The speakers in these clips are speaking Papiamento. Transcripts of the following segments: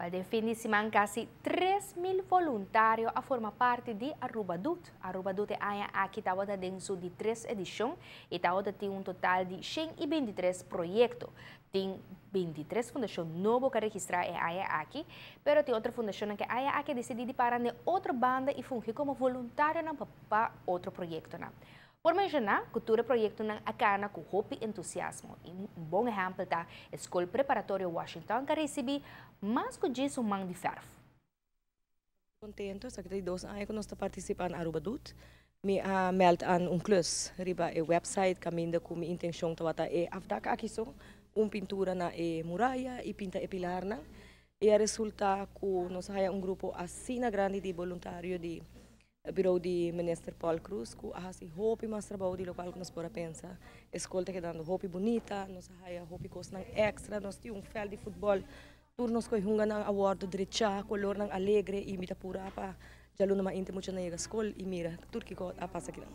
Wel, den fin di siman casi 3.000 voluntario a forma parti di Aruba Doet. Aruba Doet e aña aki tabata den su di tres edicion y tabata tin un total di 123 proyecto. Tin 23 fundacion nobo cu a registra e aña aki, pero tin otro fundacionnan cu e aña aki a dicidi di para na otro banda y fungi como voluntarionan pa otro proyectonan. Por menciona cu tur e proyectonan a cana cu hopi entusiasmo y un bon ehempel ta e Scol Preparatorio Washington cu a ricibi mas cu djis un man di verf. Contento, esaki ta di dos aña cu nos ta participa na Aruba Doet. Mi a meld aan un klus riba e website caminda cu mi intencion tabata e afdak aki so, un pintura na e muraya y pinta e pilarnan. Y a resulta cu nos a haya un grupo asina grandi di boluntario di Bureau di Minister Paul Croes cu a haci hopi mas trabou di locual cu nos por a pensa. E scol ta kedando hopi bunita, nos a haya hopi cosnan extra, nos tin un veld di futbol, tur nos coy hunganan a wordo drecha, colornan alegre y mi ta pura pa djaluna mainta muchanan yega scol y mira tur kico a pasa akinan.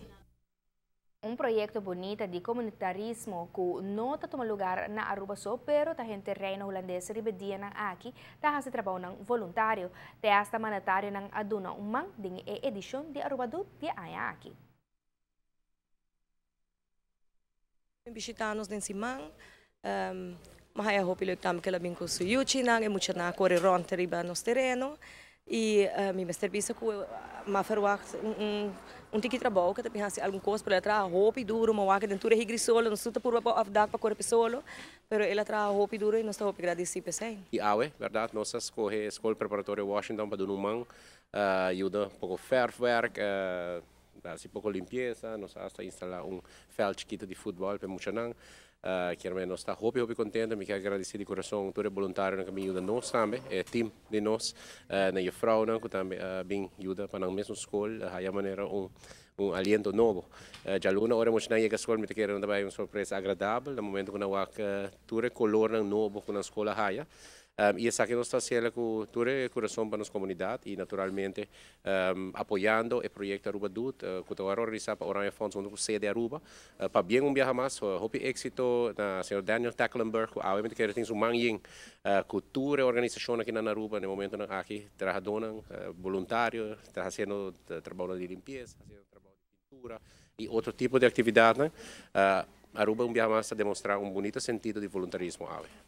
Un proyecto bunita di comunitarismo cu no ta tuma lugar na Aruba so, pero ta henter Reino Hulandes riba e dianan aki ta haci trabounan voluntario. Te hasta mandatarionan a duna un man den e edicion di Aruba Doet di e aña aki. Bishita nos den siman. Mi haya hopi leuk tambe ku el a bin ku su yuchinan, e muchanan a kore rònt riba nos tereno i mi mester bisa ku mi a ferwagt un tiki trabou ku ta bin hasi algun kos, pero el a traha hopi duru, mi a wak den tur e higri solo, nos tur ta purba por afdak pa kore solo, pero el a traha hopi duru i nos ta hopi gradisí p'esei. I awe, bèrdat, nos a skohe Skol Preparatorio Washington pa duna un man, yuda poko fèrfwèrk, Hasi poko limpiesa, nos a hasta instalá un vèlt chikitu di futbòl pa e muchanan. Kier nos ta hopi hopi kontento, mi kier gradisí di kurason tur e boluntarionan ku a bin yuda nos tambe, e tim di nos, na jufrounan ku tambe a bin yuda pa nan mesun skol haya manera un un aliento nobo. Djaluna ora e muchanan yega skol mi ta kere nan ta bai un sorpresa agradabel na momento ku nan wak tur e kolornan nobo ku nan skol a haya. I esaki nos ta hasiel ku tur e kurason pa nos komunidat i naturalmente apoyando e proyekto Aruba Doet ku ta wòrdu organisá pa Oranje Fonds huntu ku Sede Aruba. Pabien un biaha mas, hopi éksito na señor Daniel Tecklenburg ku awe mi ta kere tin su man yen ku tur e organisashonnan aki na Aruba na e momentonan aki, trahadónan boluntario ta hasiendo trabounan di limpiesa, hasiendo trabou di pintura i otro tipo di aktividatnan. Aruba un biaha mas ta demostrá un bunito sentido di voluntarismo awe.